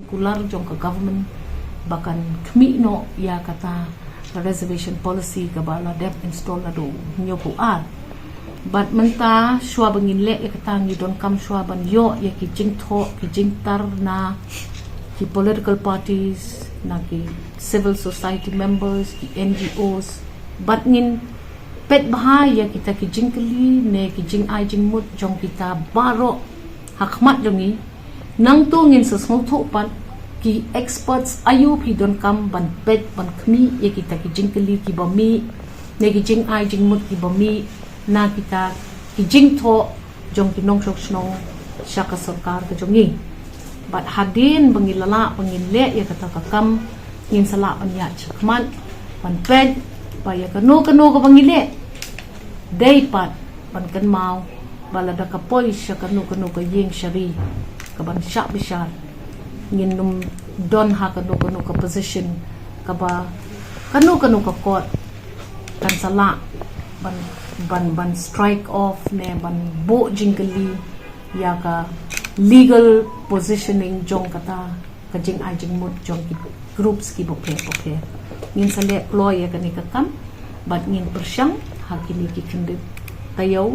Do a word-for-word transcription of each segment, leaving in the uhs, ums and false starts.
kular jong ka government ba kan khmih noh ïa kata ka reservation policy kaba la dep install naduh hynñiewphew ar. Bad mynta shuwa ba ngin leh ïa kata ngi donkam shuwa ban ïoh ïa ki jingthoh ki jingtar na ki political parties, na ki civil society members, ki N G Os, bad ngin peit bha ïa kita ki jingkylli ne ki jingai jingmut jong kita baroh ha khmat jong ngi. Nangta ngin sa sngewthuh pat ki experts aïu phi donkam ban peit ban khmih ïa kita ki jingkylli kiba mih ne ki jingai jingmut kiba mih na kita ki jingthoh jong ki nongshong shnong sha ka sorkar ka jong ngi. Bad hadien ba ngi la lah ba ngin leh ïa kata ka kam, ngin sa lah ban ïaid shakhmat ban peit ba ïa kano kano kaba ngi leh dei pat ban kynmaw ba lada ka poi sha kano kano ka ïing sha ri kaban shah bishar, ngin nym don ha kano kano ka position kaba kano kano ka court kan sa lah ban, ban, ban strike off ne ban buh jingkylli ïa ka legal positioning jong kata ka jingai jingmut jong ki groups kiba pher ba pher. Ngin sa leh kloi ïa kane ka kam bad ngin pyrshang ha kine ki khyndiat taïew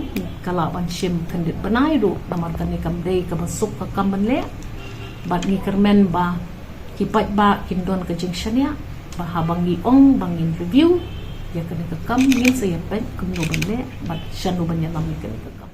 ka lah ban shim khyndiat bnai ruh, namar kane kam dei kaba suk ka kam ban leh. Bad ngi kyrmen ba ki paidbah kin don ka jingshaniah ba haba ngi ong ba ngin review ïa kane ka kam, ngin sa ïa peit kumno ban leh bad shano ban ïalam ïa kane ka kam.